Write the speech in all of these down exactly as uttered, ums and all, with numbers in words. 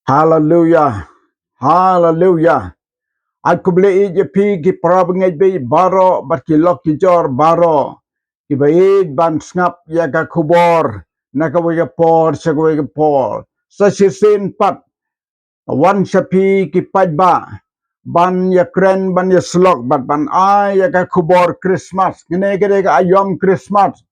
Haleluya. Haleluya. Ai khublei ïa phi ki para bangeit bad baroh, bad ki lok ki jor baroh kiba ïeit ban sngap ïa ka khubor na kawei ka por sha kawei ka por. Sa shisien pat, wan sha phi ki paidbah ban ïakren, ban ïasyllok bad ban ai ïa ka khubor Christmas. Kane ka dei ka aïom Christmas.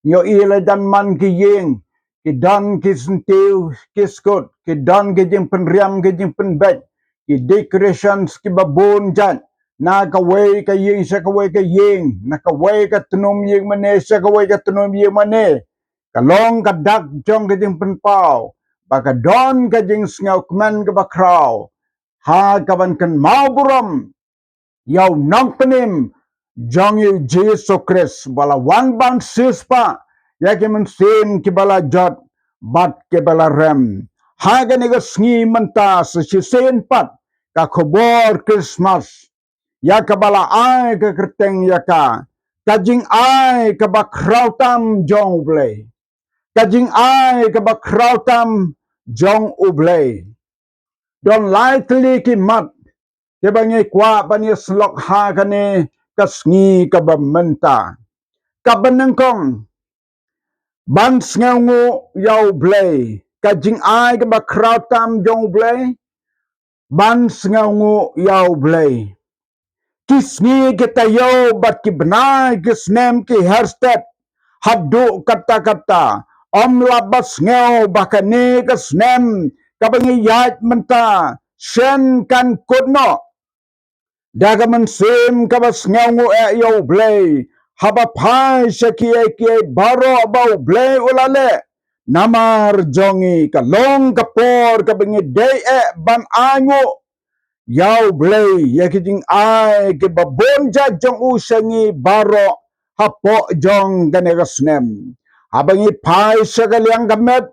Ïohi la jan man ki ïing, ki don ki syntiew ki skud, ki don ki jingpynriam ki jingpynbeit, ki decorations kiba bun jait, na kawei ka ïing sha kawei ka ïing, na kawei ka tnum ïing mane sha kawei ka tnum ïing mane. Ka long ka dak jong ka jingpynpaw ba ka don ka jingsngew kmen kaba khraw ha kaban kynmaw burom ïa u nongpynim jong ngi u Jisu Khrist, ba la wan ban siewspah ïa ki mynsiem kiba la jot bad kiba la rem. Ha kane ka sngi mynta sa shisien pat, ka khubor Christmas, ïa kaba la ai ka kyrteng ïa ka, ka jingai kaba khraw tam jong U Blei. Ka jingai kaba khraw tam jong U Blei. Don lai tylli ki mat kiba ngi kwah ban ïasyllok ha kane ka sngi kaba mynta. Kaba nyngkong, ban sngewnguh ïa U Blei. Ka jingai kaba khraw tam jong U Blei, ban sngewnguh ïa U Blei. Ki sngi ki taïew bad ki bnai ki snem ki her stet haduh katta katta, ym lah ban sngew ba kane ka snem kaba ngi ïaid mynta shen kan kut noh. Da ka mynsiem kaba sngewnguh eh ïa U Blei, haba phai sha kiei kiei baroh ba U Blei u la leh namar jong ngi, ka long ka por kaba ngi dei eh ban ainguh ïa U Blei ïa ki jingai kiba bun jait jong u sha ngi baroh hapoh jong kane ka snem. Haba ngi phai sha ka liang ka met,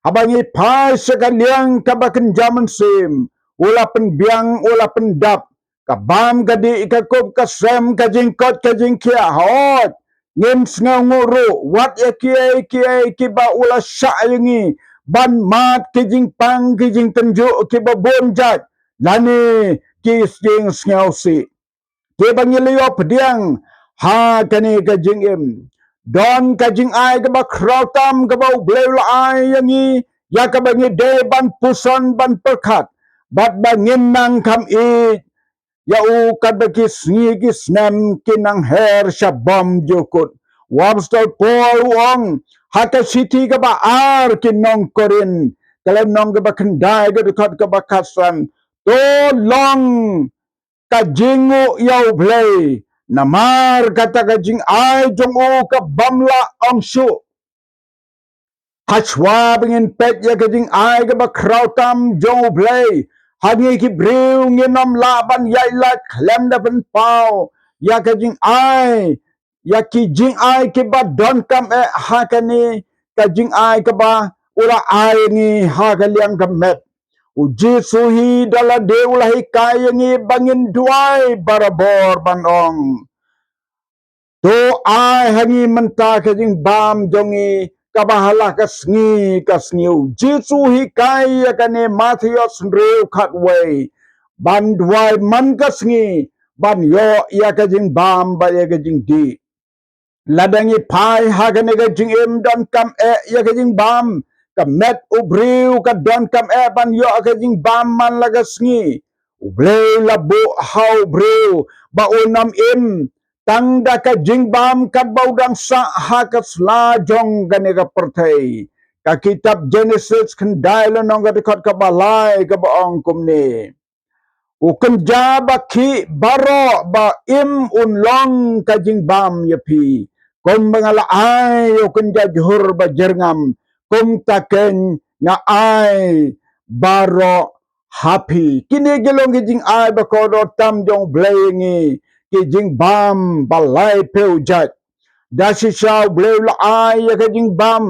haba ngi phai sha ka liang kaba kynja mynsiem, u la pynbiang, u la pyndap, ka bam ka dih ka kup ka sem, ka jingkoit ka jingkhiah, hooid, ngin sngewnguh ruh wat ïa kiei kiei kiba u la shah ïa ngi ban mad, ki jingpang ki jingtynjuh kiba bun jait, lane ki jingsngewsih kiba ngi la ïoh pdiang ha kane ka jingim. Don ka jingai kaba khraw tam kaba U Blei u la ai ïa ngi, ïa kaba ngi dei ban puson ban pyrkhat bad ba ngin nang kham ïeit ïa u katba ki sngi ki snem ki nang her sha bymjukut. U Apostol Paul u ong ha ka shithi kaba ar ki nong Korinth, ka lynnong kaba khyndai, ka dkhot kaba khatsan, to long ka jingnguh ïa U Blei, namar kata ka jingai jong u ka bym lah ong shuh. Hashwa ba ngin peit ïa ka jingai kaba khraw tam jong U Blei, ha ngi ki briew ngin ym lah ban ïaid lait khlem da pynpaw ïa ka jingai, ïa ki jingai kiba donkam eh ha kane ka jingai kaba u la ai ngi ha ka liang ka met. U Jisu hi da lade u la hikai ïa ngi ba ngin duwai barabor ban ong, to ai ha ngi mynta ka jingbam jong ngi kaba ha la ka sngi ka sngi. U Jisu hikai ïa kane, Mathaios hynriew khatwei, ban duwai man ka sngi ban ïoh ïa ka jingbam bad ïa ka jingdih. Lada ngi phai ha kane ka jingim donkam eh ïa ka jingbam, ka met u briew ka donkam eh ban ïoh ka jingbam man la ka sngi. U Blei la buh ha u briew ba un ym im tang da ka jingbam katba u dang sah ha ka sla jong kane ka pyrthei. Ka kitab Genesis khyndai, lynnong ka dkhot kaba lai, kaba ong kumne: U kynja ba khih baroh ba im un long ka jingbam ïa phi. Kumba nga la ai ïa u kynja jhur ba jyrngam, kumta kein nga ai baroh ha phi. Kine ki long ki jingai ba kordor tam jong U Blei ïa ngi, ki jingbam ba laiphew jait. Da shisha U Blei u la ai ïa ka jingbam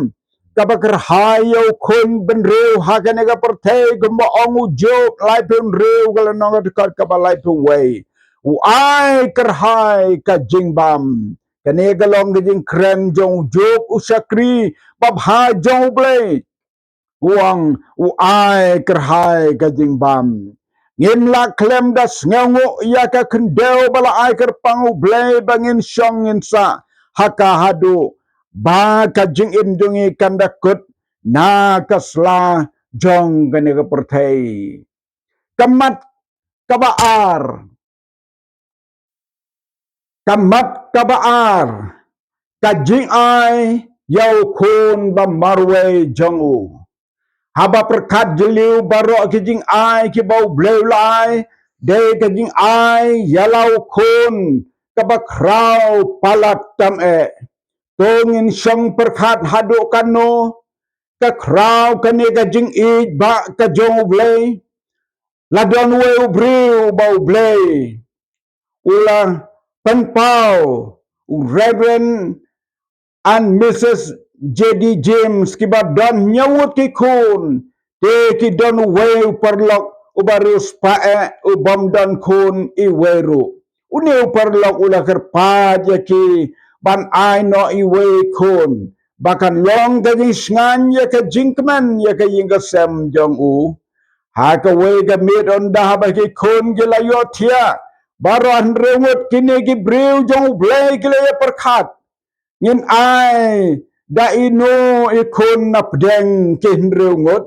kaba kyrhai ïa u khun bynriew ha kane ka pyrthei, kumba ong u Job laiphew hynriew, ka lynnong ka dkhot kaba laiphew wei. U ai kyrhai ka jingbam. Kane ka long ka jingkren jong u Job, u shakri babha jong U Blei. u ong, u ai kyrhai ka jingbam. Ngim lah khlem da sngewnguh ïa ka khyndew ba la ai kyrpang U Blei ba ngin shong ngin sah ha ka haduh ba ka jingim jong ngi kan da kut na ka sla jong kane ka pyrthei. Ka mat kaba ar. Ka mat kaba ar, ka jingai ïa u khun ba marwei jong u. Haba pyrkhat jylliew baroh ki jingai kiba U Blei u la ai, dei ka jingai ïa la u khun kaba khraw palat tam eh. To ngin shong pyrkhat haduh katno ka khraw kane ka jingïeit ba ka jong U Blei. La don uwei u briew ba U Blei u la pynpaw, u Reverend and Missus J D James, kiba don hynñiew ngut ki khun, te ki don uwei u paralok uba riewspah eh, u bym don khun iwei ruh. Une u paralok u la kyrpad ïa ki ban ai noh iwei khun ba kan long ka jingsngain ïa ka jingkmen ïa ka ïing ka sem jong u. Ha kawei ka miet, ynda haba ki khun ki la ïohthiah baroh hynriew ngut, kine ki briew jong U Blei ki la ïa pyrkhat, ngin ai da ino i khun na pdeng ki hynriew ngut?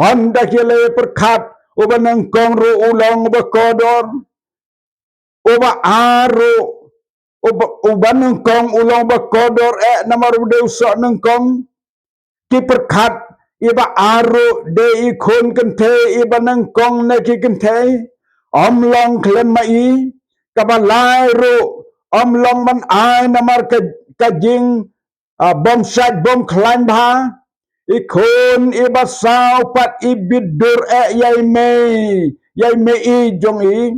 Ynda ki la ïa pyrkhat, uba nyngkong ruh u long uba kordor, uba ar ruh, uba, uba nyngkong u long uba kordor eh, namar u dei u soh nyngkong. Ki pyrkhat, iba ar ruh dei i khun kynthei, iba nyngkong na ki kynthei. Ym long khlem ma i. Kaba lai ruh ym long ban ai namar ka, ka jing, ah, bym shait bym khlaiñ bha. I khun iba saw pat i bit dur eh ïa i mei, ïa i mei i jong i.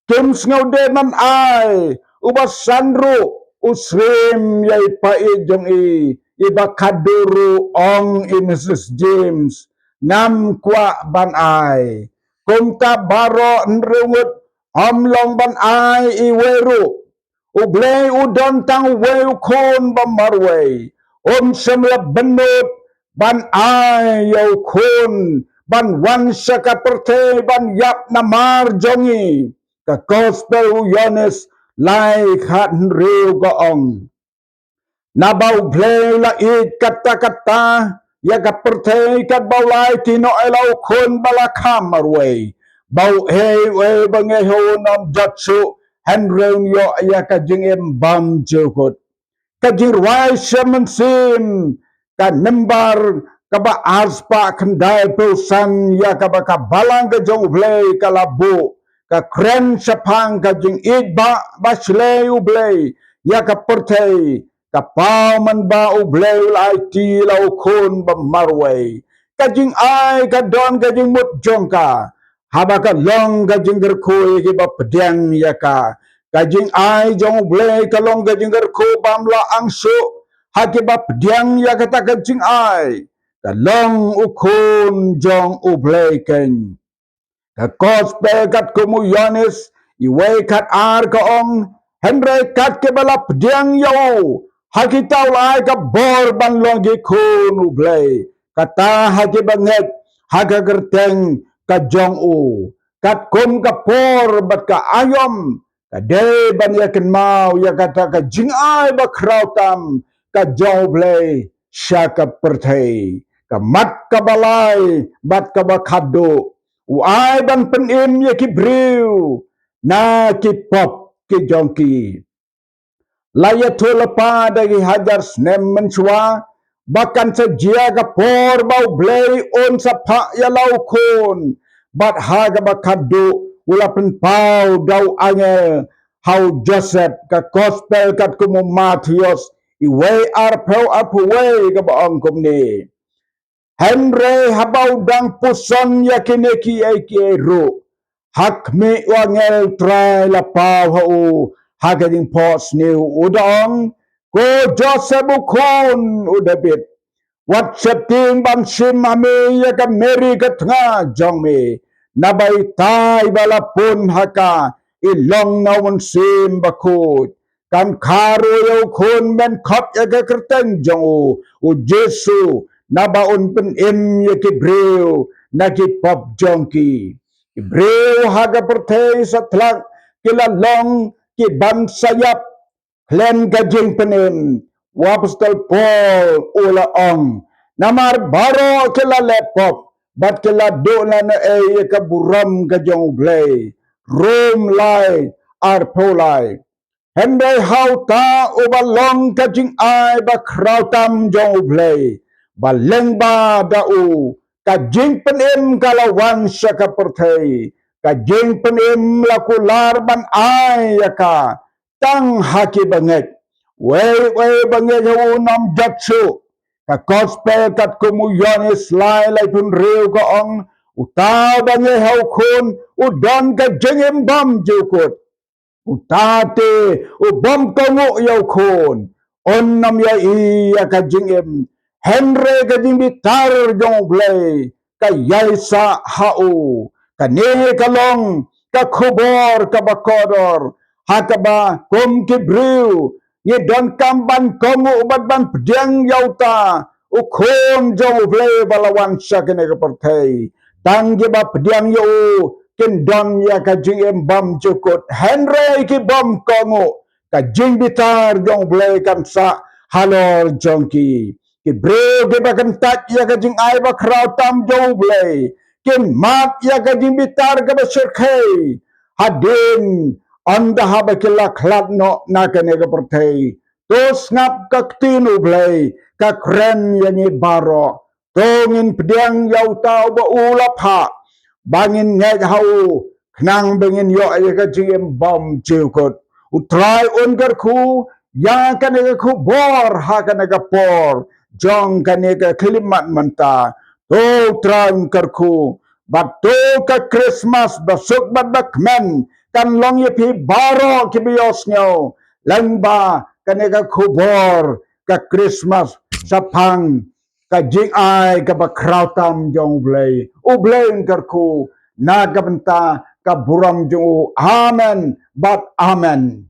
Kim sngewdei ban ai. Uba san ruh u syriem ïa i pa i jong i. Iba khadduh ruh, ong i Missus James, ngam kwah ban ai. Kumta baroh hynriew ngut ym long ban ai iwei ruh. U Blei u don tang uwei u khun ba marwei. Um shym la bynnud ban ai ïa u khun ban wan sha ka pyrthei ban ïap namar jong ngi. Ka Gospel u Ïoannis lai khat hynriew ka ong, naba U Blei u la ïeit katta katta ïa ka pyrthei, katba u la aiti noh ïa la u khun ba la kha marwei, ba uei uei ba ngeit ha u un ym jot shuh, hynrei un ïoh ïa ka jingim bymjukut. Ka jingrwai Shimet Mynsiem, ka number kaba arspah khyndaiphew san, ïa kaba ka Balang ka jong U Blei ka la buh, ka kren shaphang ka jingïeit ba, ba shlei U Blei ïa ka pyrthei. Ka paw mynba U Blei u la aiti la u khun ba marwei. Ka jingai ka don ka jingmut jong ka, haba ka long ka jingkyrkhu ïa kiba pdiang ïa ka. Ka jingai jong U Blei ka long ka jingkyrkhu bym lah angshuh ha kiba pdiang ïa kata ka jingai. Ka long u khun jong U Blei keiñ. Ka Gospel katkum u Ïoannis, iwei khat ar ka ong, hynrei kat kiba la pdiang ïa u, ha kita u la ai ka bor ban long ki khun U Blei, kata ha kiba ngeit ha ka kyrteng ka jong u. Katkum ka por bad ka aïom, ka dei ban ïa kynmaw ïa kata ka jingai ba khraw tam ka jong U Blei sha ka pyrthei. Ka mat kaba lai bad kaba khadduh, u ai ban pynim ïa ki briew na ki pop ki jong ki. La ïathuh lypa da ki hajar snem mynshuwa ba kan sa jia ka por ba U Blei un sa phah ïa la u khun. Bad ha kaba khadduh u la pynpaw da u angel ha u Joseph. Ka Gospel katkum u Mathaios, iwei arphew arphew wei, kaba ong kumne. Hynrei haba u dang puson ïa kine kiei kiei ruh, ha khmih u angel Trai la paw ha u ha ka jingphohsniew, u da ong, ko Joseph u khun u David, wat sheptieng ban shim ha me ïa ka Mary ka tnga jong me, naba ita iba la pun ha ka i long na u Mynsiem Bakhuid. Kan kha ruh ïa u khun ban khot ïa ka kyrteng jong u, u Jisu, naba un pynim ïa ki briew na ki pop jong ki. Ki briew ha ka pyrthei satlak ki la long ki ban sa ïap khlem ka jingpynim. U Apostol Paul u la ong, namar baroh ki la leh pop bad ki la duh na ei ïa ka burom ka jong U Blei. Rom lai, arphew lai. Hynrei ha uta uba long ka jingai ba khraw tam jong U Blei, ba lyngba da u ka jingpynim ka la wan sha ka pyrthei. Ka jingpynim la kular ban ai ïa ka tang ha ki bangeit. Wei wei bangeit ha u nym jot shuh. Ka gospel katkum u Ïoannis lai laiphew hynriew ka ong, uta bangeit ha u khun u don ka jingim bymjukut. Uta te u bym kohnguh ïa u khun un nym ïohi ïa ka jingim. Hynrei ka jingbitar jong U Blei ka ïaisah ha u. Kane ka long ka khubor kaba kordor ha kaba kum ki briew ngi donkam ban kohnguh bad ban pdiang ïa uta u khun jong U Blei ba la wan sha kane ka pyrthei. Tang kiba pdiang ïa u kin don ïa ka jingim bymjukut, hynrei ki bym kohnguh ka jingbitar jong U Blei kan sah halor jong ki. Ki briew kiba kyntait ïa ka jingai ba khraw tam jong U Blei kin mad ïa ka jingbitar kaba shyrkhei hadien ynda haba ki la khlad noh na kane ka pyrthei. To sngap ka ktien U Blei ka kren ïa ngi baroh. To ngin pdiang ïa uta uba u la phah ba ngin ngeit ha u khnang ba ngin ïoh ïa ka jingim bymjukut. U Trai un kyrkhu ïa kane ka khubor ha kane ka por jong kane ka khyllipmat mynta. To U Trai un kyrkhu bad to ka Krismas ba suk bad ba kmen kan long ïa phi baroh kiba ïohsngew lyngba kane ka khubor ka Krismas shaphang ka jingai kaba khraw tam jong U Blei. U Blei un kyrkhu na ka bynta ka burom jong u. Amen bad amen.